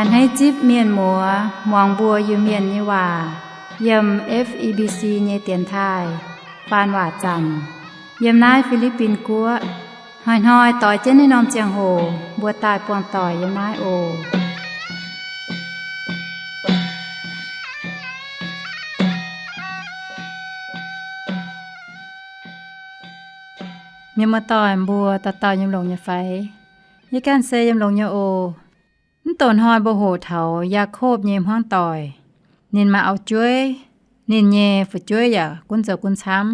A'hneiv zipv mienh muoz muangx mbuo Iu-Mienh nyei waac yiem F E B C nyei dienx taaih faan waac zanc yiem naaiv Fi^li^bin Guoqv. Hnoi-hnoi doix jienv naaiv norm ziangh hoc mbuo daaih buangh doic yiem naaiv oc. Mienh muoz-doic mbuo dauh dauh yiem longx nyei fai? Yie ganh se yiem longx nyei oc. Mv douc hnoi mbuo hoqc taux Yaakopv nyei hmuangv doic. Ninh maaih auv-jueiv, ninh nyei fu'jueiv yaac gunv zoux gunv camv.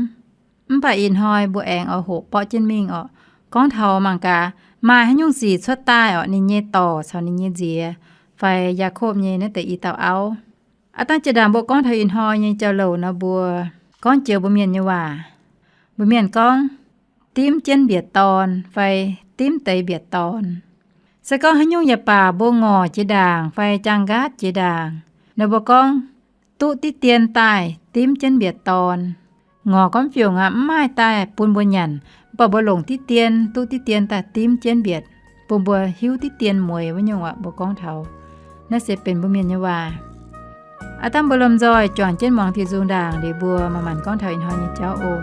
Mv baac ih hnoi mbuo aengx oix hoqc borqv jienv mingh orqc. Gorngv taux mangc gaax maaih haaix nyungc sic cuotv daaih orqc, ninh nyei dorc caux ninh nyei nziex, fai Yaakopv nyei naaiv deix i dauh auv. Aav dangh jiex ndaangc mbuo gorngv taux ih hnoi nyei jauv-louc nor, mbuo gorngv joux mbuo Mienh nyei waac. Mbuo Mienh gorngv, dimv jienv mbietc dorn fai dimv deix mbietc dorn. Se gorngv haaix nyungc yaac baac mbuo ngorc jiex ndaangc fai jaang nqaatv jiex ndaangc nor, mbuo gorngv, duqv diqv dien daaih dimv jienv mbietc dorn. Ngorc gorngv fiungc aqv, mv maaih daaih bun mbuo nyanc, mv baac mbuo longc diqv dien, duqv diqv dien daaih dimv jienv mbietc, bun mbuo hiuv diqv dien mueiz wuov nyungc aqv. Mbuo gorngv taux naaiv se benx mbuo Mienh nyei waac. Aav dangh mbuo lomh nzoih juangc jienv muangx diuh nzung ndaangc liuz mbuo manc-manc gorngv taux ih hnoi nyei jauv oc.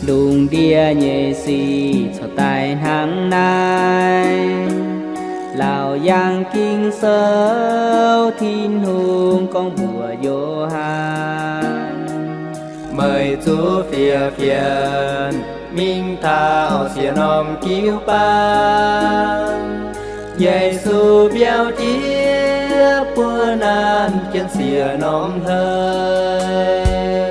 Lungh ndiev nyei sic corc daaih hnangv naaiv, Laauc Yaangh Ging-Sou Tin-Hungh gorngv mbuox Yo^han, meih zuqc fiev fienx mingh taux siex norm jiu-baang. Yesu biaux jiex buo naamh jienv siex norm hleix.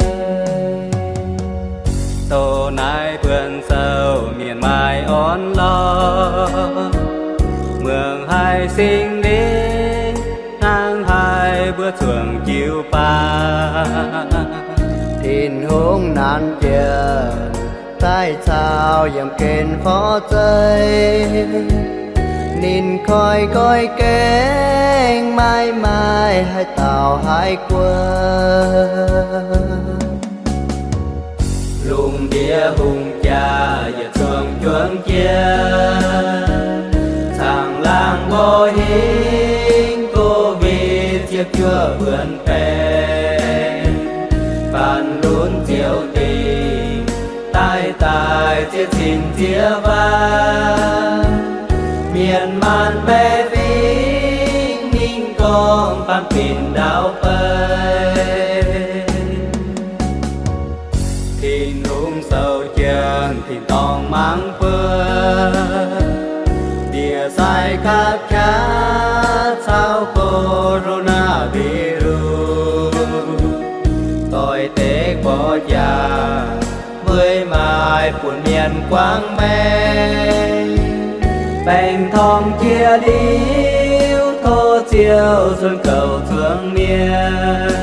Doh naaiv buonv sou mienh maaih orn-lorqc, muangx haiz Singx Lingh hnangv haaix mbuo zuangx jiu-baang. Tin-Hungh naanc jiex daaih caux yiem gen forv zeiv. Ninh koi nqoi gaengh maiv maaih haaix dauh haih guoqv. Lungh ndiev hungh jaax yietc zungv juangc jienv, caangh laangh mborqv hingv Covid ziepc juov wuonx baengc, faanx lunx Ziouv Dingh daaih daaih ziex cin ziex waanc. Mienh maanc baeqc fingx mingh gorngv baamh gen ndau beiv. Tin-Hungh sou jien tin-dorngh mangc buonc, ndie-sai gapv qaqv caux corona virus, doix-dekc mborqv jaax weic maaic bun mienh guangc maengc. Baengc torngv jiex liuz, tov Ziouv nzuonx goux zuangx mienh.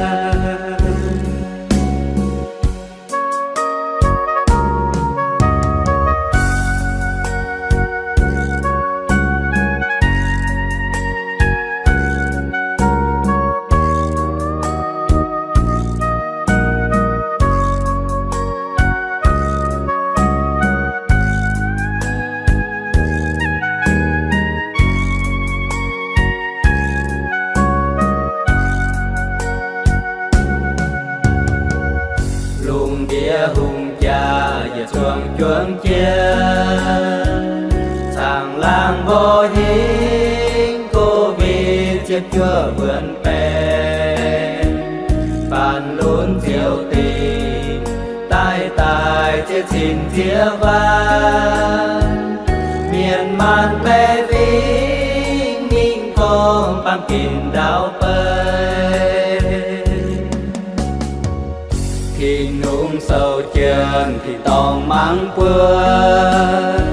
Lungh ndiev hungh jaax yietc zungv juangc jienv, caangh laangh mborqv hingv Covid ziepc juov wuonx baengc, faanx lunx Ziouv Dingh daaih daaih ziex cin ziex waanc. Mienh maanc baeqc fingx mingh gorngv baamh gen ndau beiv. Tin-Hungh sou jien tin-dorngh mangc buonc,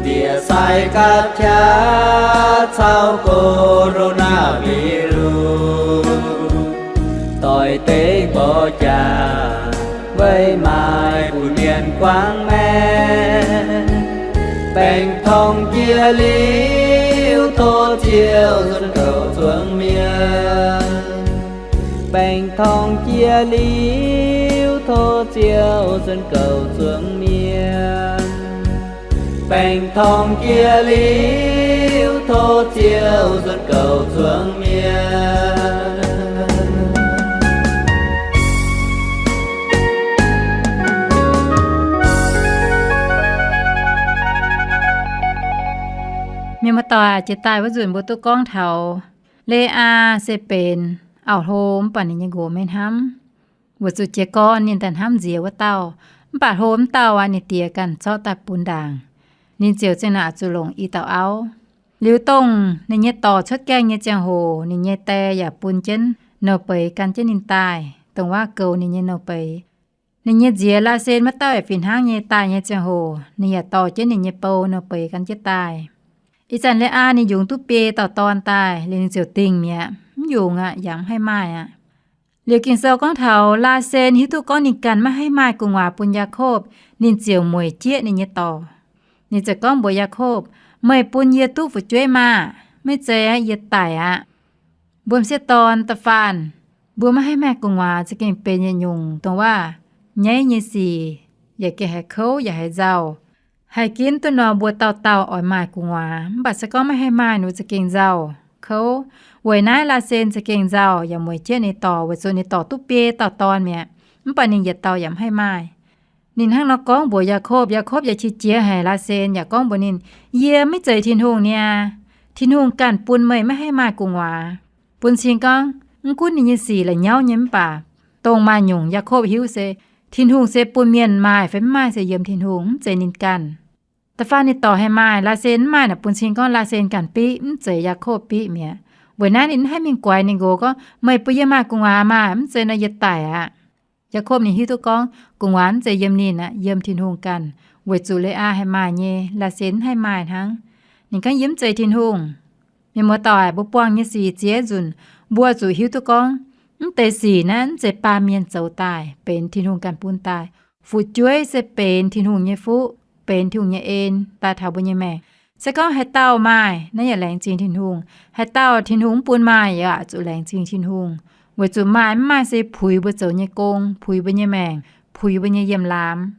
ndie-sai gapv qaqv caux corona virus, doix-dekc mborqv jaax weic maaic bun mienh guangc maengc. Baengc torngv jiex liuz, tov Ziouv nzuonx goux zuangx mienh. Baengh torngv jiex liuz, tov Ziouv nzuonx goux zuangx mienh. Baengh torngv jiex liuz, tov Ziouv nzuonx goux zuangx mienh. Mienh muoz-doic, jiex daaih wuov nzunc mbuo duqv gorngv taux Le^aa se benx auv-hlo mv baac ninh nyei nqox maiv hnamv, weic zuqc jiez gorn ninh daaih hnamv nziex wuov dauh. Mv baac hlo wuov dauh aqv, ninh diex ganh zorqv daaih bun ndaangc. Ninh ziouc zinh naaic zuqc longc i dauh auv. Liuz dongh ninh nyei dorc cuotv gaengh nyei ziangh hoc, ninh nyei die yaac bun jienv nouh beiz gan jienv ninh daaih, dongh wuov goux ninh nyei nouh beiz. Ninh nyei nziex Laasen wuov dauh yaac fih hnangv nyei, daaih nyei ziangh hoc ninh yaac dorh jienv ninh nyei bou nouh beiz gan jienv daaih. Ih zanc Le^aa ninh yungz duqv biei dauh dorn daaih, liuz ninh ziouc dingh mi'aqv, mv yungz aqv, yaac mv haih maaih aqv. Liuz Ging-Sou gorngv taux Laasen hiuv duqv gorngv ninh ganh maiv haih maaih gu'nguaaz bun Yaakopv, ninh ziouc mueic jieqv ninh nyei dorc. Ninh ziouc gorngv mbuox Yaakopv, Meih bun yie duqv fu'jueiv maah! Maiv zeiz aqv, yie daic aqv. Mbuo m'sieqv dorn da'faanh, mbuo maiv haih maaih gu'nguaaz za'gengh benx yietc nyungc dongh wuov nyaiv nyei sic, yaac gengh haiz kouv yaac haiz nzauh. Haih ginv duqv nor mbuo dauh dauh oix maaih gu'nguaaz, mv baac se gorngv maiv haih maaih nor za'gengh nzauh kouv. Weic naaiv Laasen za'gengh nzauh yaac mueic jieqv ninh dorc, weic zuqc ninh dorc duqv biei dauh dorn mi'aqv, mv baac ninh yietc dauh yaac mv haih maaih. Ninh hnangv nor gorngv mbuox Yaakopv. Yaakopv yaac qiex jiez haic Laasen, yaac gorngv mbuox ninh, Yie maiv zeiz Tin-Hungh niaa. Tin-Hungh ganh bun meih maiv haih maaih gu'nguaaz. Bun cing gorngv, mv gunv ninh nyei sic la'nyauv nyei mv baac, dongh maaih nyungc Yaakopv hiuv se, Tin-Hungh se bun mienh maaih fai mv maaih se yiem Tin-Hungh, mv zeiz ninh ganh. Da'faanh ninh dorc haih maaih, Laasen mv maaih naaic, bun cing gorngv Laasen ganh biqv, mv zeiz Yaakopv biqv mi'aqv. Weic naaiv ninh mv haih mingh guaix ninh nqox gorngv, Meih bun yie maaih gu'nguaaz maah! Mv zeiz nor yie daic aqv. Yaakopv ninh hiuv duqv gorngv gu'nguaaz mv zeiz yiem ninh aqv, yiem Tin-Hungh ganh. Weic zuqc Le^aa haih maaih nyei, Laasen mv haih maaih hnangv. Ninh gorngv, Yie mv zeiz Tin-Hungh. Mienh muoz-doic, mbuo buangh nyei sic ziex nzunc, mbuo zuqc hiuv duqv gorngv, mv deix sic naaiv mv zeiz baamh mienh zoux daaih, benx Tin-Hungh ganh bun daaih. Fu'jueiv se benx Tin-Hungh nyei fuqv, benx Tin-Hungh nyei en daaih taux mbuo nyei maengc. Se gorngv haaix dauh maaih, naaiv yaac laengz zingh Tin-Hungh. Haaix dauh Tin-Hungh mv bun maaih, yaac zuqc laengz zingh Tin-Hungh, weic zuqc maaih mv maaih se puix mbuo zoux nyei gong, puix mbuo nyei maengc, puix mbuo nyei yiem laamz.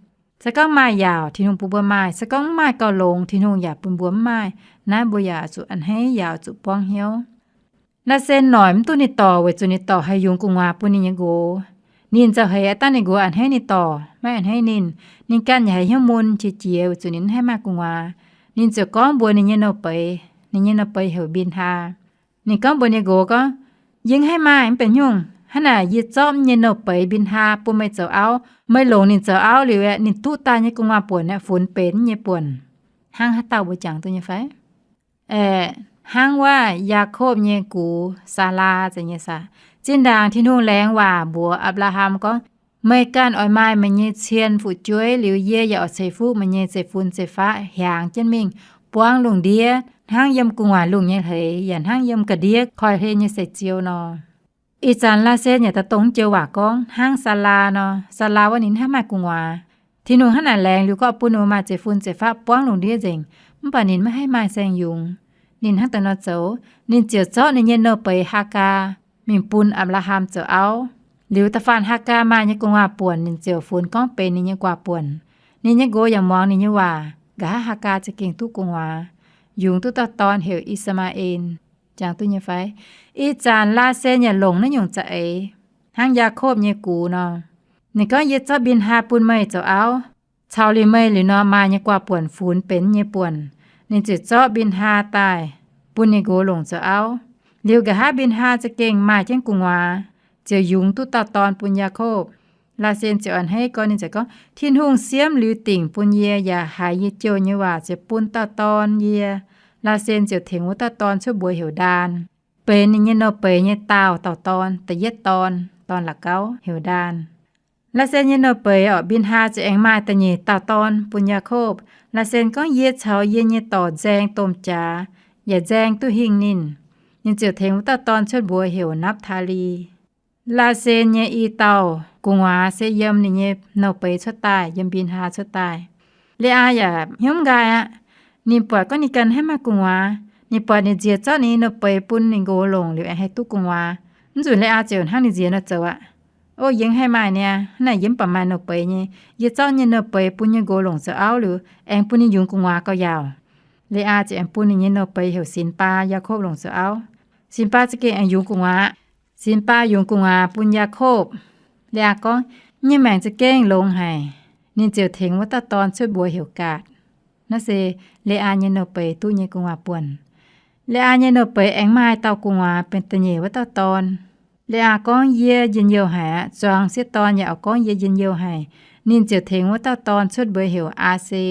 Se gorngv maaih yaauc, Tin-Hungh bun mbuo maaih. Se gorngv mv maaih gauh longx, Tin-Hungh yaac bun mbuo mv maaih. Naaiv mbuo yaac zuqc a'hneiv, yaac zuqc buangv hnyouv. Laasen noic mv duqv ninh dorc weic zuqc ninh dorc haih yungz gu'nguaaz bun ninh nyei nqox. Ninh za'heix aqv, dangh ninh nqox a'hneiv ninh dorc, maiv a'hneiv ninh. Ninh ganh yaac haiz hnyouv mun qiex jiez weic zuqc ninh mv haih maaih gu'nguaaz. Ninh ziouc gorngv mbuox ninh nyei nouh beiz, ninh nyei nouh beiz heuc Mbin^haa. Ninh gorngv mbuox ninh nqox gorngv, Yie mv haih maaih mv benx nyungc. Hnangv naaic yie zorqv yie nyei nouh beiz Mbin^haa bun meih zoux auv. Meih longc ninh zoux auv liuz aeqv, ninh duqv daaih nyei gu'nguaaz buonc aeqv, funx benx yie nyei buonc. Hnangv haaix dauh mbuo jangx duqv nyei fai? Aeqv, hnangv wuov Yaakopv nyei gux, Saalaa, zeiz nyei saah. Zinh ndaangc Tin-Hungh laengz waac mbuox Apc^laa^ham gorngv, Meih ganh oix maaih meih nyei cien fu'jueiv liuz, yie yaac oix ceix fuqv meih nyei zeiv-fun zeiv-faqv hiaangx jienv mingh, buangv lungh ndiev hnangv yiem gu'nguaaic lungh nyei hleix, yaac hnangv yiem ga'ndiev koi hlen nyei seix ziou nor. Ih zanc Laasen yaac daaih dongh joux waac gorngv hnangv Saalaa nor. Saalaa wuov ninh mv haih maaih gu'nguaaz. Tin-Hungh hnangv naaic laengz liuz gorngv bun ninh maaih zeiv-fun zeiv-faqv buangv lungh ndiev nzengc, mv baac ninh maiv haih maaih saeng-yungz. Ninh hnangv deix nor zoux, ninh ziouc zorqv ninh nyei nouh beiz Haagaa mingh bun Apc^laa^ham zoux auv. Liuz da'faanh Haagaa maaih nyei gu'nguaaz buonc, ninh ziouc funx gorngv benx ninh nyei guaax buonc. Ninh nyei nqox yaac muangx ninh nyei waac. Nqa'haav Haagaa za'gengh duqv gu'nguaaz, yungz duqv dauh dorn heuc I^saa^maa^en. Jangx duqv nyei fai? Ih zanc Laasen yaac longc naaiv nyungc za'eix hnangv Yaakopv nyei gux nor. Ninh gorngv, Yie zorqv Mbin^haa bun meih zoux auv. Caux liuz meih liuz nor maaih nyei guaax buonc funx benx nyei buonc. Ninh ziouc zorqv Mbin^haa daaih bun ninh nqox longc zoux auv. Liuz nqa'haav Mbin^haa za'gengh maaih jienv gu'nguaaz, ziouc yungz duqv dauh dorn bun Yaakopv. Laasen ziouc a'hneiv gorn, ninh ziouc gorngv, Tin-Hungh siemv liuz dingc bun yie yaac haiz yie jouh nyei waac ziouc bun dauh dorn yie. Laasen ziouc tengx wuov dauh dorn cuotv mbuox heuc Ndaan, benx ninh nyei nouh beiz nyei daauh dauh dorn, da'yietv dorn, dorn la'gauv heuc Ndaan. Laasen nyei nouh beiz orqc, Mbin^haa ziouc aengx maaih da'nyeic dauh dorn bun Yaakopv. Laasen gorngv, Yie caux yie nyei dorc nzaeng domh jaax, yaac nzaeng duqv hingh ninh. Ninh ziouc tengx wuov dauh dorn cuotv mbuox heuc Napv^taa^li. Laasen nyei i dauh gu'nguaaz se yiem ninh nyei nouh beiz cuotv daaih, yiem Mbin^haa cuotv daaih. Le^aa yaac hnyouv nqaai aqv. Ninh buatc gorngv ninh ganh haih maaih gu'nguaaz, ninh buatc ninh nziez zorqv ninh nyei nouh beiz bun ninh nqox longc liuz aengx haih duqv gu'nguaaz. Mv nzunc Le^aa ziouc hnangv nor nziex nor zoux aqv. O, yie mv haih maaih niaa, hnangv naaic yie mv baac maaih nouh beiz nyei. Yie zorqv nyei nouh beiz bun nyei nqox longc zoux auv liuz, aengx bun ninh yungz gu'nguaaz gauh yaauc. Le^aa ziouc aengx bun ninh nyei nouh beiz heuc Sinx Baa, Yaakopv longc zoux auv. Sinx Baa za'gengh aengx yungz gu'nguaaz. Sinx Baa yungz gu'nguaaz bun Yaakopv. Le^aa gorngv, Nyei maengc za'gengh longx haic. Ninh ziouc tengx wuov dauh dorn cuotv mbuox heuc Gaatc. Naaiv se Le^aa nyei nouh beiz duqv nyei gu'nguaaz buonc. Le^aa nyei nouh beiz aengx maaih dauh gu'nguaaz benx da'nyeic wuov dauh dorn. Le^aa gorngv, Yie njien-youh haic aqv. Zuangx sieqv dorn yaac oix gorngv, Yie njien-youh haic. Ninh ziouc tengx wuov dauh dorn cuotv mbuox heuc Aa^se.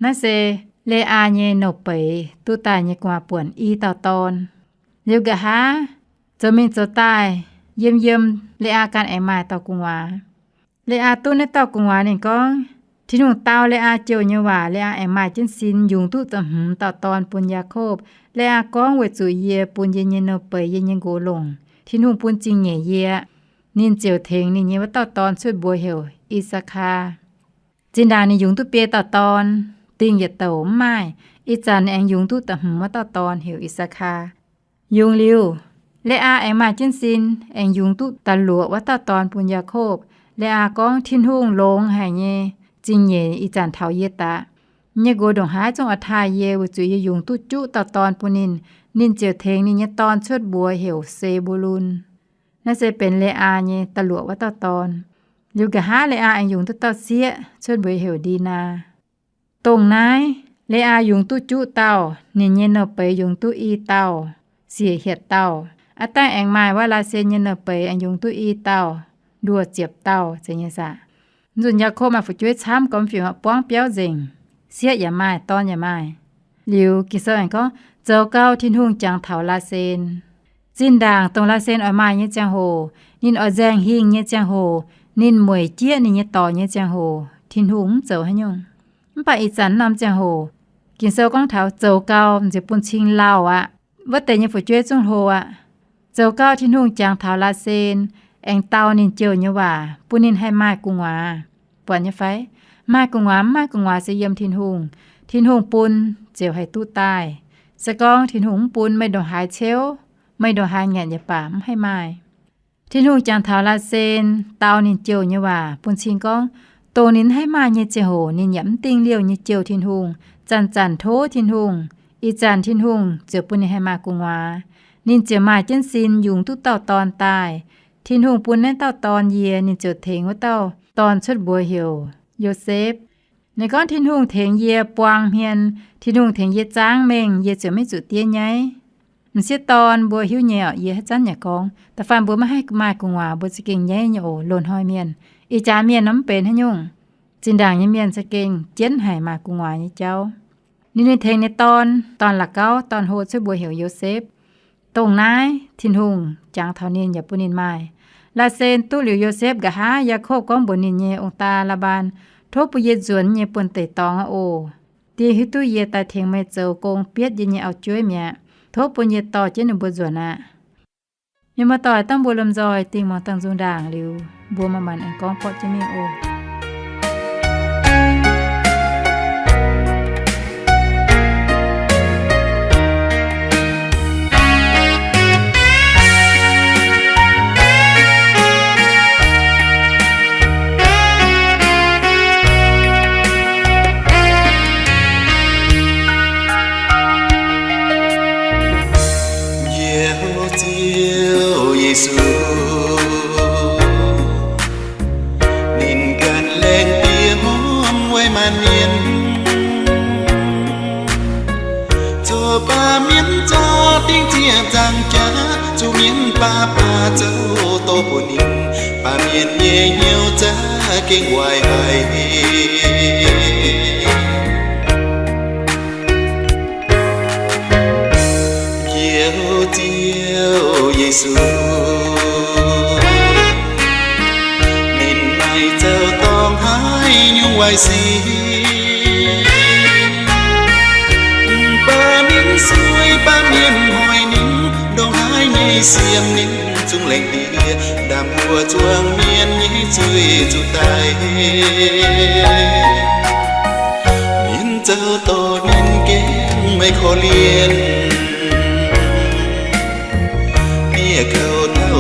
Naaiv se Le^aa nyei nouh beiz duqv daaih nyei gu'nguaaz buonc i dauh dorn. Liuz nqa'haav zoux mingh zoux daaih, yiem yiem Le^aa ganh aengx maaih dauh gu'nguaaz. Le^aa duqv naaiv dauh gu'nguaaz ninh gorngv, Tin-Hungh dau Le^aa jouh nyei waac, Le^aa aengx maaih jienv sin yungz duqv da'hmz dauh dorn bun Yaakopv. Le^aa gorngv, Weic zuqc yie bun yie nyei nouh beiz yie nyei nqox longc, Tin-Hungh bun zingh nyeic yie. Ninh ziouc tengx ninh nyei wuov dauh dorn cuotv mbuox heuc I^saa^kaa. Zinh ndaangc ninh yungz duqv biei dauh dorn, dingh yietc douc mv maaih. Ih zanc ninh aengx yungz duqv da'hmz wuov dauh dorn heuc I^saa^kaa. Yungz liuz, Le^aa aengx maaih jienv sin, aengx yungz duqv da'luoqc wuov dauh dorn bun Yaakopv. Le^aa gorngv, Tin-Hungh longx haic nyei, zingh nyeic ih zanc taux yie daqc. Yie nyei nqox ndongc haaix zungv oix taaih yie, weic zuqc yie yungz duqv juqv dauh dorn bun ninh. Ninh ziouc tengx ninh nyei dorn cuotv mbuox heuc Se^mbo^lun. Naaiv se benx Le^aa nyei da'luoqc wuov dauh dorn. Liuz nqa'haav Le^aa aengx yungz duqv dauh sieqv cuotv mbuox heuc Ndinaa. Dongh naaiv, Le^aa yungz duqv juqv dauh, ninh nyei nouh beiz yungz duqv i dauh, siec hietc dauh. Aav dangh aengx maaih wuov Laasen nyei nouh beiz aengx yungz duqv i dauh, nduoh ziepc dauh zeiz nyei saah. Nzunc Yaakopv maaih fu'jueiv camv gormx fingx aqv, buangv biauv nzengc, sieqv yaac maaih, dorn yaac maaih. Liuz Ging-Sou aengx gorngv, Zoux gau Tin-Hungh jangx taux Laasen. Zinh ndaangc dongh Laasen oix maaih nyei ziangh hoc, ninh oix nzaeng hingh nyei ziangh hoc, ninh mueic jieqv ninh nyei dorc nyei ziangh hoc, Tin-Hungh mv zoux haaix nyungc. Mv baac ih zanc norm ziangh hoc, Ging-Sou gorngv taux zoux gau ziouc bun cing lauh aqv. Wuov deix nyei fu'jueiv zungv hlo aqv. Zoux gau Tin-Hungh jangx taux Laasen, aengx dau ninh jouh nyei waac, bun ninh haih maaih gu'nguaaz. Buatc nyei fai? Maaih gu'nguaaz mv maaih gu'nguaaz se yiem Tin-Hungh. Tin-Hungh bun ziouc haih duqv daaih. Se gorngv Tin-Hungh mv bun, meih ndongc haaix ceuv, meih ndongc haaix ngaenc nyei baac mv haih maaih. Tin-Hungh jangx taux Laasen, dau ninh jouh nyei waac, bun cing gorngv, dongh ninh mv haih maaih nyei ziangh hoc ninh yaac mv dingh liouh nyei jouh Tin-Hungh, zanc-zanc tov Tin-Hungh. Ih zanc Tin-Hungh ziouc bun ninh haih maaih gu'nguaaz. Ninh ziouc maaih jienv sin yungz duqv dauh dorn daaih. Tin-Hungh bun naaiv dauh dorn yie, ninh ziouc tengx wuov dauh dorn cuotv mbuox heuc Yosepv. Ninh gorngv, Tin-Hungh tengx yie buang hmien, Tin-Hungh tengx yie zaangv mengh, yie ziouc maiv zuqc diev nyaiv. M'sieqv dorn mbuo hiuv nyei orqc, yie haaix zanc yaac gorngv, da'faanh mbuo maiv haih maaih gu'nguaaz mbuo za'gengh nyaiv nyei oc, loz-hnoi mienh. Ih jaax mienh nor mv benx haaix nyungc. Zinh ndaangc nyei mienh za'gengh jienv haic maaih gu'nguaaz nyei jauv. Ninh, ninh tengx ninh dorn, dorn la'gauv, dorn hlo cuotv mbuox heuc Yosepv. Dongh naaiv Tin-Hungh jangx taux ninh yaac bun ninh maaih. Laasen duqv liuz Yosepv nqa'haav, Yaakopv gorngv mbuox ninh nyei ong-daa Laa^mbaan, Tov bun yie nzuonx nyei buonv-deic dorngx aqv oc. Dieh hiuv duqv yie daaih tengx meih zoux gong bietv yie nyei auv-jueiv mi'aqv. Tov bun yie dorh jienv ninh mbuo nzuonx aqv. Mienh muoz-doic, dangh mbuo lomh nzoih dingh muangx dangh nzung ndaangc liuz, mbuo manc-manc aengx gorngv borqv jienv mingh oc. Yie hlo Ziouv Yesu, ninh ganh laengz diex hmuangv weic maanc mienh. Zoux baamh mienh zorqv dingh zieqc nzangc jaax, zuqc mienh baav baav zoux dorh bun ninh, baamh mienh nyei hnyouv za'gengh waaic haic. Yie hlo Ziouv Yesu, ninh maaih zoux dorngx haaix nyungc waaic sic. Baamh mienh sueih, baamh mienh hoic ninh, ndongc haaix nyei siemv ninh zungv laengz diex, ndaamv-mbuo zuangx mienh nyei zuiz zuqc daic. Mienh zoux dorngx ninh gengh maiv korv-lienh. Bieqc kouv ndau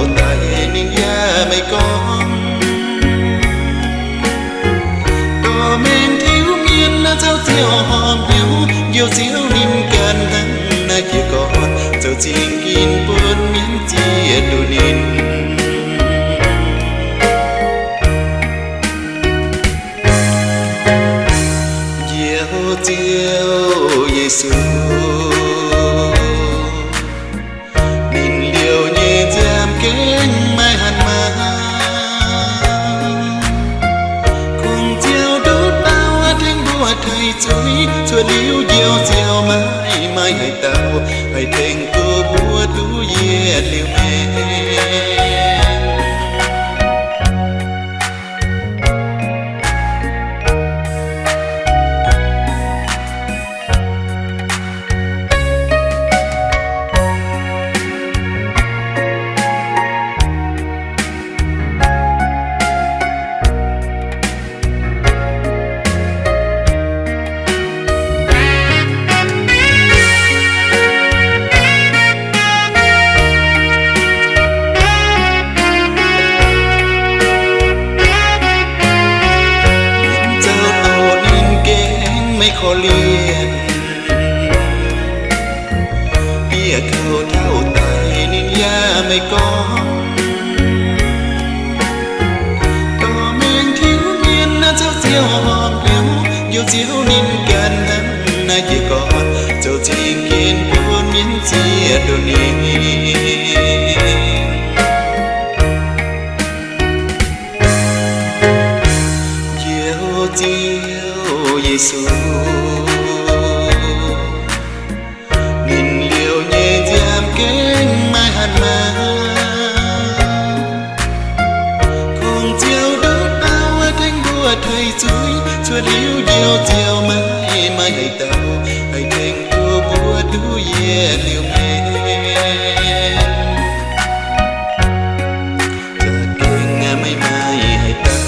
zuiz, cuotv liuz njoux ziouc maiv maaih haaix dauh haih tengx duqv mbuo duqv yietc liuz maengc. Zoux doqc ninh gengh maiv korv-lienh. Bieqc kouv taux daic ninh yaac maiv gorngv. Dorh mengh tiuv mienh naaiv zoux ziouc horpc hnyouv, njoux ziouc ninh ganh hnangv naaiv jiez gorn zoux zingh ginv bun mienh ziex nduqc ninh. Njoux Ziouv Yesu, ninh liouh nyei nziaamv gengh maiv hatc maaz. Kungx Ziouv nduqc dauh tengx mbuo tei zuiz, cuotv liuz njoux ziouc maiv maaih haaix dauh haih tengx duqv mbuo duqv yietc liuz maengc. Za'gengh maiv maaih haaix dauh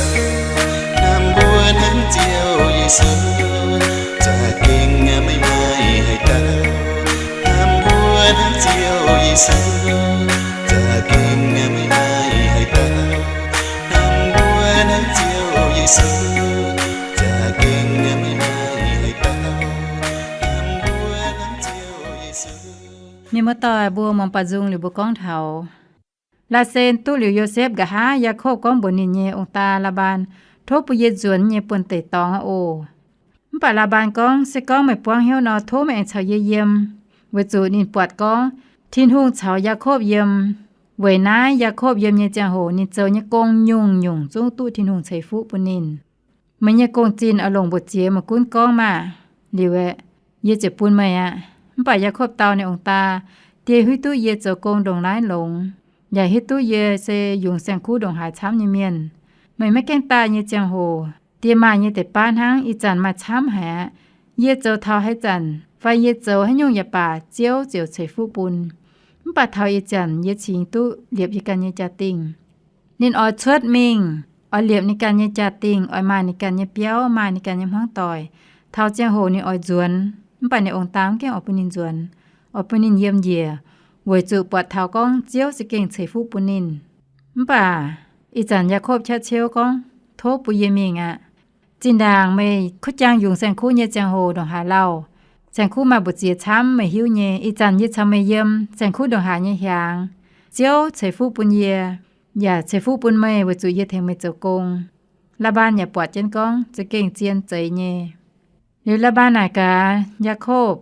hnamv mbuo hnangv Ziouv Yesu. Za'gengh maiv maaih haaix dauh hnamv mbuo hnangv Ziouv Yesu. Za'gengh maiv maaih haaix dauh hnamv mbuo hnangv Ziouv Yesu. Za'gengh maiv maaih haaix dauh hnamv mbuo hnangv Ziouv Yesu. Mienh muoz-doic mbuo muangx baaux nzung liuz mbuo gorngv taux Laasen duqv liuz Yosepv nqa'haav, Yaakopv gorngv mbuox ninh nyei ong-daa Laa^mbaan, Tov bun yie nzuonx nyei buonv-deic dorngx aqv oc. Mv baac Laa^mbaan gorngv, Se gorngv meih buangv hnyouv nor, tov meih aengx caux yie yiem, weic zuqc ninh buatc gorngv Tin-Hungh caux Yaakopv yiem. Weic naaiv Yaakopv yiem nyei ziangh hoc ninh zoux nyei gong nyungc-nyungc zungv duqv Tin-Hungh ceix fuqv bun ninh. Meih nyei gong-zinh oix longc mbu'ziex meih gunv gorngv maah! Liuz aeqv, yie ziouc bun meih aqv. Mv baac Yaakopv dau ninh ong-daa, Die hiuv duqv yie zoux gong ndongc naaiv longx, yaac hiuv duqv yie se yungz saeng-kuv ndongc haaix camv nyei mienh. Meih maiv gaengh daaih nyei ziangh hoc, die maaih nyei deix baav hnangv, ih zanc maaih camv haic aqv. Yie zoux taux haaix zanc fai yie zoux haaix nyungc yaac baac, Ziouv ziouc ceix fuqv bun. Mv baac taux ih zanc yie cingx duqv liepc yie ganh nyei jaa-dingh. Ninh oix cuotv mingh, oix liepc ninh ganh nyei jaa-dingh, oix maaih ninh ganh nyei biauv, maaih ninh ganh nyei hmuangv doic. Taux ziangh hoc ninh oix nzuonx, mv baac ninh ong-daa mv gaengh oix bun ninh nzuonx, oix bun ninh yiem njiec, weic zuqc buatc taux gorngv Ziouv za'gengh ceix fuqv bun ninh. Mv baac ih zanc Yaakopv qaqv ciouv gorngv, Tov bun yie mingh aqv. Zinh ndaangc meih kuv jaang yungz saeng-kuv nyei ziangh hoc ndongc haaix lauh, saeng-kuv maaih mbu'ziex camv meih hiuv nyei. Ih zanc yie caux meih yiem, saeng-kuv ndongc haaix nyei hiaangx, Ziouv ceix fuqv bun yie, yaac ceix fuqv bun meih weic zuqc yie tengx meih zoux gong. Laa^mbaan yaac buatc jienv gorngv za'gengh zien zeiz nyei. Liuz Laa^mbaan naaic gaax Yaakopv,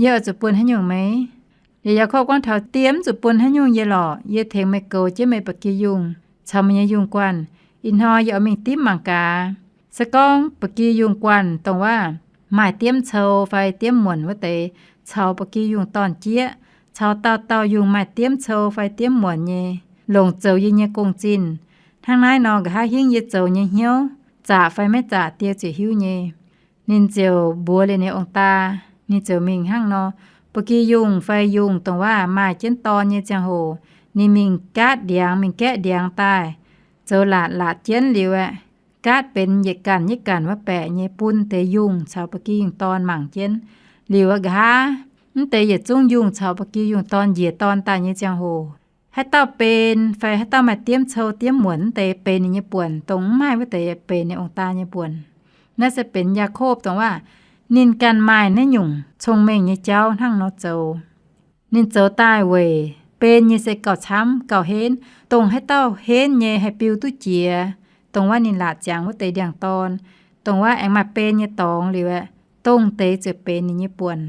Yie oix zuqc bun haaix nyungc meih? Liuz Yaakopv gorngv, Taux die mv zuqc bun haaix nyungc yie lorqc. Yie tengx meih goux jienv meih ba'gi yungh caux meih nyei yungh guanh. Ih hnoi yie oix mingh dimv mangc gaax. Se gorngv ba'gi yungh guanh dongh waav maaih diemv cou fai diemv muonc wuov deix caux ba'gi yungh dorn-jieqv, caux dauh dauh yungh maaih diemv cou fai diemv muonc nyei, longc zoux yie nyei gong-zinh. Hnangv naaiv nor, nqa'haav hingv yie zoux nyei hnyouv zaqc fai maiv zaqc, die ziouc hiuv nyei. Ninh ziouc mbuox liuz ninh ong-daa, ninh ziouc mingh hnangv nor. Ba'gi yungh fai yungh dongh waav maaih jienv dorn nyei ziangh hoc, ninh mingh gaatv ndiangx, mingh gaeqv ndiangx daaih, zoux laatc laatc jienv liuz aeqv, gaatv benx yietc ganh yietc ganh wuov baeqc nyei bun deix yungh caux ba'gi yungh dorn mangc jienv. Liuz aeqv, nqa'haav mv deix yietc zungv yungh caux ba'gi yungh dorn njiec dorn daaih nyei ziangh hoc, haaix dauh benx fai haaix dauh maaih diemv cou diemv muonc mv deix benx ninh nyei buonc, dongh mv maaih wuov deix benx ninh ong-daa nyei buonc. Naaiv se benx Yaakopv dongh waav ninh ganh maaih naaiv nyungc cong-mengh nyei jauv hnangv nor zoux. Ninh zoux daaih weic benx nyei se gauh camv gauh henv, dongh haaix dauh henv nyei haih biu duqv jiex, dongh waav ninh laatc ziangx wuov deix ndiangx-dorn, dongh waav aengx maaih benx nyei dorngx liuz aeqv, dongh deix ziouc benx ninh nyei buonc.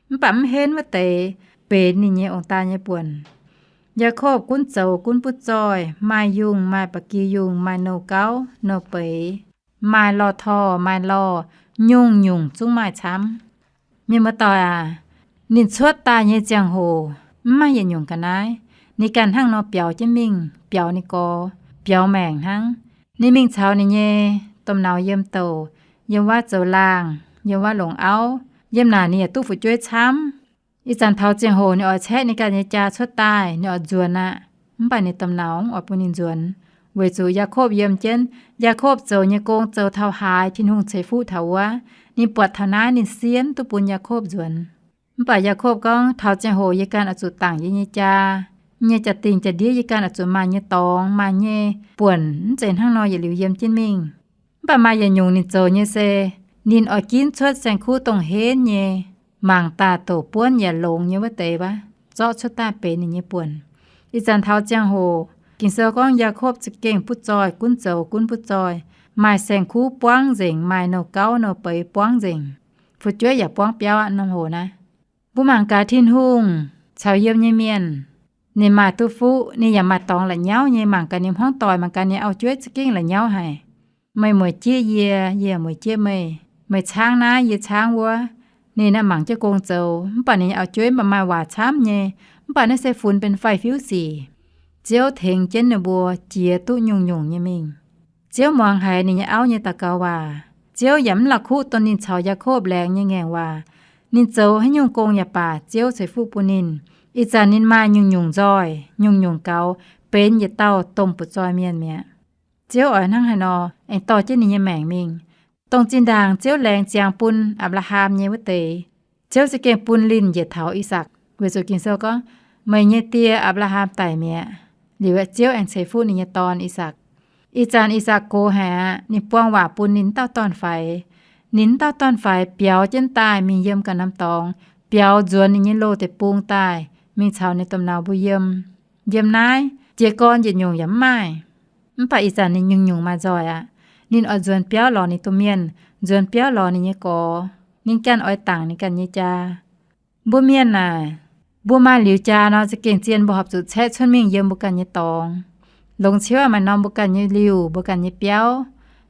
Mv baac mv henv wuov deix benx ninh nyei ong-daa nyei buonc. Yaakopv gunv zoux gunv butv zoih, maaih yungh, maaih ba'gi yungh, maaih nouh gauv, nouh beix, maaih lorh torh, maaih lorh, nyungc-nyungc zungv maaih camv. Mienh muoz-doic aac, ninh cuotv daaih nyei ziangh hoc mv maaih yietc nyungc ga'naaiv. Ninh ganh hnangv nor biaux jienv mingh, biaux ninh gorx, biaux maengc hnangv. Ninh mingh caux ninh nyei domh nauz yiem douc, yiem wuov zoux laangh, yiem wuov longc auv, yiem naaic ninh yaac duqv fu'jueiv camv. Ih zanc taux ziangh hoc ninh oix caeqv ninh ganh nyei jaa cuotv daaih, ninh oix nzuonx aqv. Mv baac ninh domh nauz mv oix bun ninh nzuonx, weic zuqc Yaakopv yiem jienv. Yaakopv zoux nyei gong zoux taux haaix, Tin-Hungh ceix fuqv taux wuov. Ninh buatc taux naaiv ninh siemv duqv bun Yaakopv nzuonx. Mv baac Yaakopv gorngv, taux ziangh hoc yie ganh oix zuqc dangc yie nyei jaa. Yie nyei jaa-dingh jaa-ndiev yie ganh oix zuqc maaih nyei dorngx, maaih nyei buonc, mv zeiz hnangv nor yietc liuz yiem jienv mingh. Mv baac maaih yietc nyungc ninh zoux nyei se, ninh oix ginv cuotv saeng-kuv dongh henv nyei, mangc daaih doqc buonv yaac longx nyei wuov deix wuov, zorqv cuotv daaih benx ninh nyei buonc. Ih zanc taux ziangh hoc Ging-Sou gorngv Yaakopv za'gengh butv zoih, gunv zoux gunv butv zoih, maaih saeng-kuv buangv nzengc, maaih nouh gauv nouh beix buangv nzengc, fu'jueiv yaac buangv biauv aqv norm hoc naaiv. Mbuo mangc gaax Tin-Hungh caux yiem nyei mienh, ninh maaih duqv fuqv, ninh yaac maaih dorngx la'nyauv nyei. Mangc gaax ninh hmuangv doic, mangc gaax ninh auv-jueiv za'gengh la'nyauv haic. Meih mueic jieqv yie, yie mueic jieqv meih. Meih caangv naaiv, yie caangv wuov. Ninh naaiv mangc jienv gong zoux, mv baac ninh nyei auv-jueiv mv baac maaih waac camv nyei, mv baac naaiv se funx benx faix-fiuv sic. Ziouv tengx jienv ninh mbuo jiex duqv nyungc-nyungc nyei mingh. Ziouv muangx haiz ninh nyei auv nyei daux gaux waac. Ziouv yaac mv la'kuqv dongh ninh caux Yaakopv laengz nyei ngaengc waac. Ninh zoux haaix nyungc gong yaac baac, Ziouv ceix fuqv bun ninh. Ih zanc ninh maaih nyungc-nyungc nzoih, nyungc-nyungc gaux, benx yietc dauh domh butv zoih mienh mi'aqv. Ziouv oix hnangv haaix nor aengx dorh jienv ninh nyei maengc mingh. Dongh zinh ndaangc Ziouv laengz ziangx bun Apc^laa^ham nyei wuov deix, Ziouv za'gengh bun linh njiec taux I^sakc, weic zuqc Ging-Sou gorngv, meih nyei die Apc^laa^ham daic mi'aqv. Liuz aeqv, Ziouv aengx ceix fuqv ninh nyei dorn I^sakc. Ih zanc I^sakc gox haic aqv. Ninh buang waac bun ninh wuov dauh dorn-faix. Ninh wuov dauh dorn-faix biaux jienv daaih mingh yiem ganh norm dorngx, biaux nzuonx ninh nyei loz deic-bung daaih, mingh caux ninh domh nauz mbuo yiem. Yiem naaiv jiez gorn yietc nyungc yaac mv maaih. Mv baac ih zanc ninh nyungc-nyungc maaih nzoih aqv. Ninh oix nzuonx biauv lorz ninh domh mienh, nzuonx biauv lorz ninh nyei gorx. Ninh ganh oix dangc ninh ganh nyei jaa. Mbuo mienh naaic, mbuo maaih liuz jaa nor, za'gengh zien mbuo horpc zuqc caeqv cuotv mingh yiem mbuo ganh nyei dorngx. Longx ciouv maaih norm mbuo ganh nyei liuh, mbuo ganh nyei biauv.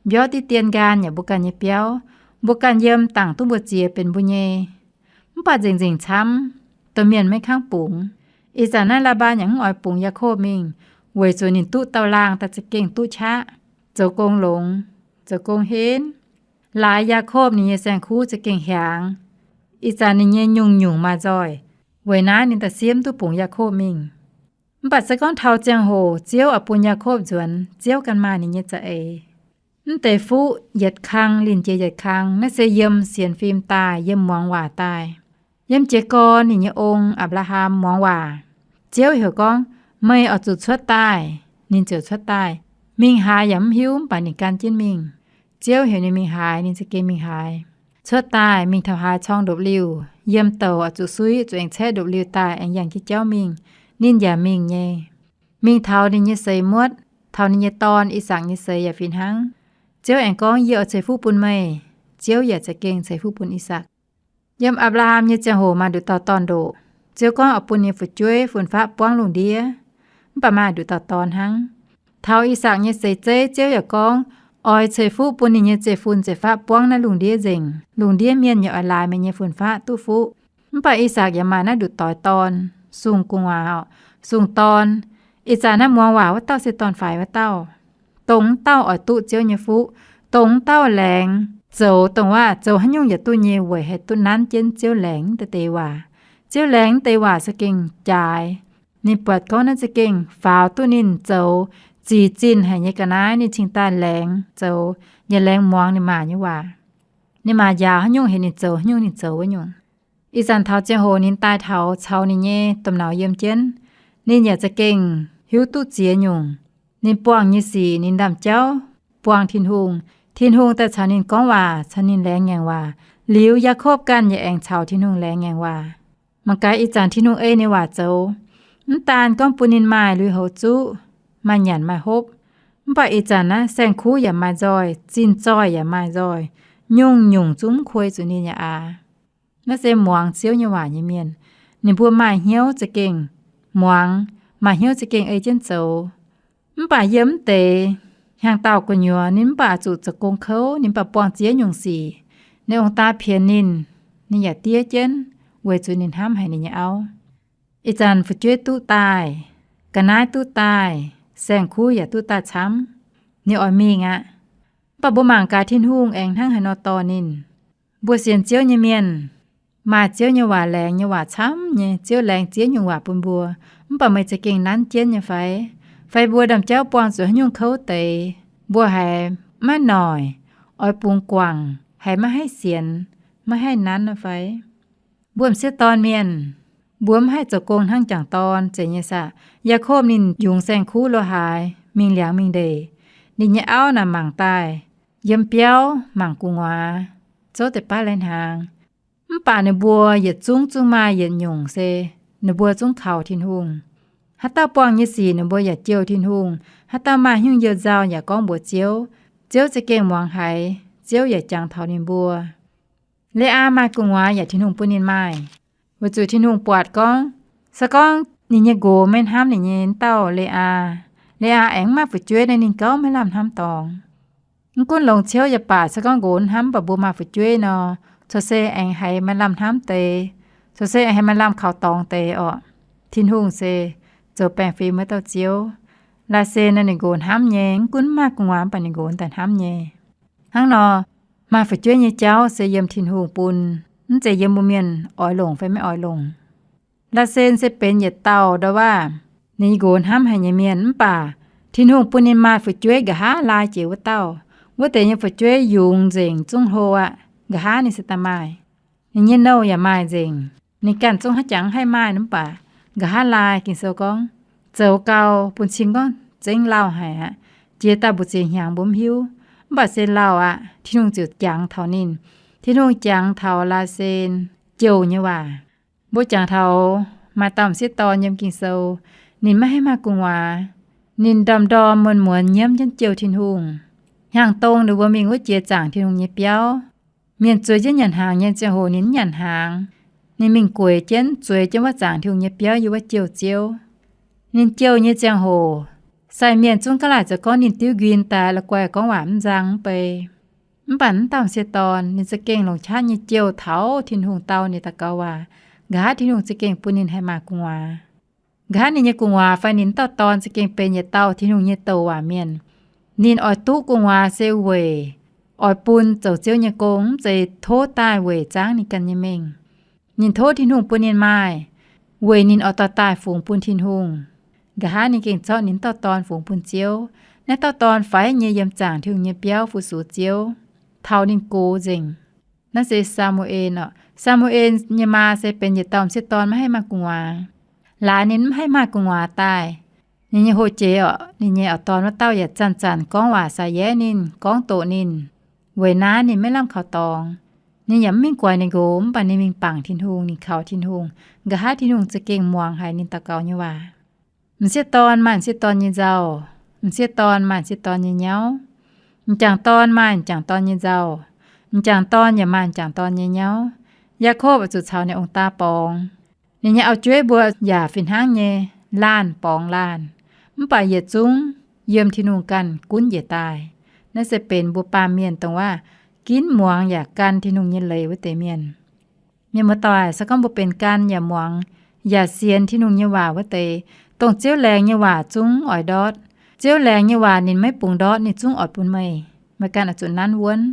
Mbiorv diqv dien nqaanh yaac mbuo ganh nyei biauv. Mbuo ganh yiem dangc duqv mbuo ziex benx mbuo nyei. Mv baac nzengc-nzengc camv, domh mienh maiv kangv bungx. Ih zanc naaiv Laa^mbaan yaac mv oix bungx Yaakopv mingh, weic zuqc ninh duqv dauh laangh daaih za'gengh duqv qaqv, zoux gong longx, zoux gong henv. Laaix Yaakopv ninh nyei saeng-kuv za'gengh hiaangx. Ih zanc ninh nyei nyungc-nyungc maaih nzoih. Weic naaiv ninh daaih siemv duqv bungx Yaakopv mingh. Mv baac se gorngv taux ziangh hoc Ziouv oix bun Yaakopv nzuonx, Ziouv ganh maaih ninh nyei za'eix. Mv deix fuqv yietc kang linh jiex yietc kang, naaiv se yiem sienx fim daaih, yiem muangx waac daaih. Yiem jiez gorn ninh nyei ong, Apc^laa^ham, muangx waac. Ziouv heuc gorngv, meih oix zuqc cuotv daaih. Ninh ziouc cuotv daaih. Mingh haaix yaac mv hiuv, mv baac ninh gan jienv mingh. Ziouv heuc ninh mingh haaix, ninh za'gengh mingh haaix. Cuotv daaih mingh taux haaix corng ndopv-liuh, yiem douc oix zuqc suiv, zuqc aengx caeqv ndopv-liuh daaih aengx yangh jienv jauv mingh. Ninh yaac mingh nyei. Mingh taux ninh nyei seix muotv, taux ninh nyei dorn, I^sakc, nyei seix yaac fih hnangv. Ziouv aengx gorngv, yie oix ceix fuqv bun meih. Ziouv yaac za'gengh ceix fuqv bun I^sakc. Yiem Apc^laa^ham nyei ziangh hoc maaih nduqc dauh dorn-ndoqc. Ziouv gorngv oix bun ninh nyei fu'jueiv fun-faqv buangv lungh ndiev, mv baac maaih nduqc dauh dorn hnangv. Taux I^sakc nyei seix zeiv, Ziouv yaac gorngv, oix ceix fuqv bun ninh nyei zeiv-fun zeiv-faqv buangv naaiv lungh ndiev nzengc. Lungh ndiev mienh yaac oix laaix meih nyei fun-faqv duqv fuqv. Mv baac I^sakc yaac maaih naaiv nduqc doix dorn, sung gu'nguaaz, sung dorn. Ih zanc naaiv muangx waac wuov dauh se dorn-faix wuov dauh. Dongh wuov dauh oix duqv Ziouv nyei fuqv. Dongh wuov dauh laengz zoux, dongh waac zoux haaix nyungc yaac duqv nyei, weic haih duqv nanv jienv Ziouv laengz wuov deix waac. Ziouv laengz wuov deix waac za'gengh jaaix. Ninh buatc gorngv naaiv za'gengh faaux duqv ninh zoux zic zinh haic nyei ga'naaiv, ninh cingx daaih laengz zoux, yaac laengz muangx ninh maa nyei waac. Ninh maa njaaux haaix nyungc heuc ninh zoux, haaix nyungc ninh zoux wuov nyungc. Ih zanc taux ziangh hoc ninh daaih taux caux ninh nyei domh nauz yiem jienv, ninh yaac za'gengh hiuv duqv ziex nyungc. Ninh buangh nyei sic, ninh ndaamv-jauv buangh Tin-Hungh. Tin-Hungh daaih caux ninh gorngv waac, caux ninh laengz ngaengc waac. Liuz Yaakopv ganh yaac aengx caux Tin-Hungh laengz ngaengc waac. Mangc gaax ih zanc Tin-Hungh ei ninh waac zoux, mv daan gorngv bun ninh maaih lui-houx zuqv, maaih nyanc maaih hopv, mv baac ih zanc naaiv saeng-kuv yaac maaih nzoih, zinh zoih yaac maaih nzoih, nyungc-nyungc zungv mv kuei zuqc ninh yaac aqc. Naaiv se muangx Ziouv nyei waac nyei mienh. Ninh mbuo maaih hnyouv za'gengh muangx, maaih hnyouv za'gengh ei jienv zoux. Mv baac yiem mv deix hnyangx-daauh gu'nyuoz, ninh mv baac zuqc zoux gong kouv, ninh mv baac buangh ziex nyungc sic. Ninh ong-daa pienx ninh, ninh yaac diev jienv, weic zuqc ninh hnamv haic ninh nyei auv. Ih zanc fu'jueiv duqv daaih, ga'naaiv duqv daaih, saeng-kuv yaac duqv daaih camv, ninh oix mingh aqv. Mv baac mbuo mangc gaax Tin-Hungh aengx hnangv haaix nor dorh ninh. Mbuo sienx Ziouv nyei mienh, maaih Ziouv nyei waac, laengz nyei waac camv nyei, Ziouv laengz zieqv nyungc waac bun mbuo. Mv baac meih za'gengh nanv jienv nyei fai? Fai mbuo ndaamv-jauv buangh zuqc haaix nyungc kouv deix, mbuo haiz maiv noic, oix bungx guangc, haiz maiv haih sienx, maiv haih nanv nor fai? Mbuo m'sieqv dorn mienh, mbuo mv haih zoux gong hnangv jangc dorn zeiz nyei saah? Yaakopv ninh yungz saeng-kuv lo haaix, mingh liangx mingh ndeic. Ninh nyei auv naaic mangc daaih, yiem biauv mangc gu'nguaaz, zouv deix baav lai-hnaangx. Mv baac ninh mbuo yietc zungv zungv maaih yietc nyungc se ninh mbuo zungv kaux Tin-Hungh. Haaix dauh buangh nyei sic ninh mbuo yaac jouh Tin-Hungh. Haaix dauh maaih haaix nyungc you-nzauh yaac gorngv mbuox Ziouv. Ziouv za'gengh muangx haiz, Ziouv yaac jangx taux ninh mbuo. Le^aa maaih gu'nguaaz yaac Tin-Hungh bun ninh maaih, weic zuqc Tin-Hungh buatc gorngv, se gorngv ninh nyei nqox maiv hnamv ninh nyei dauh Le^aa, Le^aa aengx mv maaih fu'jueiv naaic ninh gauh maiv lamh hnamv dorngx. Mv gunv longx ciouv yaac baac, se gorngv nqox hnamv mv baac mbuo maaih fu'jueiv nor, corc se aengx haiz maaih lamh hnamv deix, corc se aengx haiz maaih lamh kaux dorngx deix orqc. Tin-Hungh se zoux baengh fim wuov dauh Ziouv. Laasen naaic ninh nqox hnamv nyei, mv gunv mv maaih gu'nguaaz mv baac ninh nqox daaih hnamv nyei. Hnangv nor, maaih fu'jueiv nyei jauv se yiem Tin-Hungh bun, mv zeiz yiem mbuo mienh oix longc fai maiv oix longc. Laasen se benx yietc dauh ndau-waav, ninh nyei nqox hnamv haic nyei mienh mv baac Tin-Hungh bun ninh maaih fu'jueiv nqa'haav laai jiex wuov dauh. Wuov deix nyei fu'jueiv yungz nzengc zungv hlo aqv, nqa'haav ninh se daaih maaih. Ninh nyei nouh yaac maaih nzengc. Ninh ganh zungv haaix jangx haih maaih mv baac nqa'haav laai. Ging-Sou gorngv, zoux gau bun cing gorngv zengv lauh haic aqv. Jiex daaih mbu'ziex hnyangx mbuo mv hiuv, mv baac se lauh aqv. Tin-Hungh ziouc jangx taux ninh. Tin-Hungh jangx taux Laasen jouh nyei waac. Mbuo jangx taux maaih dauh m'sieqv dorn yiem Ging-Sou, ninh maiv haih maaih gu'nguaaz. Ninh ndorm-ndorm muonz-muonz nyiemv jienv jouh Tin-Hungh. Hnyangx-dong ninh mbuo mingh wuov jiex zaangc Tin-Hungh nyei biauv. Mienh zueiz jienv nyanc hnaangx nyei ziangh hoc ninh mv nyanc hnaangx. Ninh mingh gueic jienv, zueiz jienv wuov zaangc Tin-Hungh nyei biauv yiem wuov jouh Ziouv. Ninh jouh nyei ziangh hoc, sai mienh zungv gaav laaic zoux gorngv ninh diuv nquin daaih, la'guaih gorngv waac mv nzang mv bei. Mv baac mv dauh m'sieqv dorn ninh za'gengh longc qaqv nyei jouh taux Tin-Hungh dau ninh daux gaux waac. Nqa'haav Tin-Hungh za'gengh bun ninh haih maaih gu'nguaaz. Nqa'haav ninh nyei gu'nguaaz fai ninh mv dauh dorn za'gengh benx yietc dauh Tin-Hungh nyei douc waac mienh. Ninh oix duqv gu'nguaaz se weic oix bun zoux Ziouv nyei gong, mv zeiz tov daaih weic zangv ninh ganh nyei mengh. Ninh tov Tin-Hungh bun ninh maaih, weic ninh oix dorh daaih fungx bun Tin-Hungh. Nqa'haav ninh gengh zorqv ninh mv dauh dorn fungx bun Ziouv. Naaiv dauh dorn faix nyei yiem zaangc Tin-Hungh nyei biauv fu-sux Ziouv taux ninh gox nzengc. Naaiv se Saa^mu^en orqc. Saa^mu^en nyei maa se benx yietc dauh m'sieqv dorn maiv haih maaih gu'nguaaz. Laaix ninh mv haih maaih gu'nguaaz daaih, ninh nyei hlo jiex orqc, ninh nyei auv-dorn wuov dauh yaac zanc-zanc gorngv waac saax yaev ninh, gorngv doqc ninh, weic naaiv ninh maiv lamh kaux dorngx. Ninh yaac mv mingh guaix ninh nqox, mv baac ninh mingh bangc Tin-Hungh, ninh kaux Tin-Hungh. Nqa'haav Tin-Hungh za'gengh muangx haic ninh daux gaux nyei waac. M'sieqv dorn maaih m'sieqv dorn nyei nzauh, m'sieqv dorn maaih m'sieqv dorn nyei nyauv. M'jangc dorn maaih m'jangc dorn nyei nzauh, m'jangc dorn yaac maaih m'jangc dorn nyei nyauv. Yaakopv oix zuqc caux ninh ong-daa borngz. Ninh nyei auv-jueiv mbuo yaac fih hnangv nyei, laanh borngz laanh. Mv baac yietc zungv yiem Tin-Hungh ganh gunv njiec daaih. Naaiv se benx mbuo baamh mienh dongh waac ginv muangx yaac gan Tin-Hungh nyei leiz wuov deix mienh. Mienh muoz-doic, se gorngv mbuo benx gan yaac muangx, yaac sienx Tin-Hungh nyei waac wuov deix, dongh Ziouv laengz nyei waac zungv oix ndortv. Ziouv laengz nyei waac ninh maiv bungx ndortv, ninh zungv oix bun meih. Meih ganh oix zuqc nanv wuonv.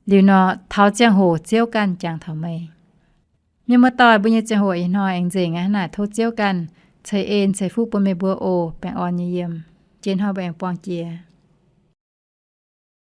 Liuz nor, taux ziangh hoc Ziouv ganh jangx taux meih. Mienh muoz-doic, mbuo nyei ziangh hoc ih hnoi aengx nzengc aqv. Hnangv naaic tov Ziouv ganh ceix en ceix fuqv bun meih mbuo oc. Baengh orn nyei yiem. Jiex hnoi mbuo aengx buangh jiex.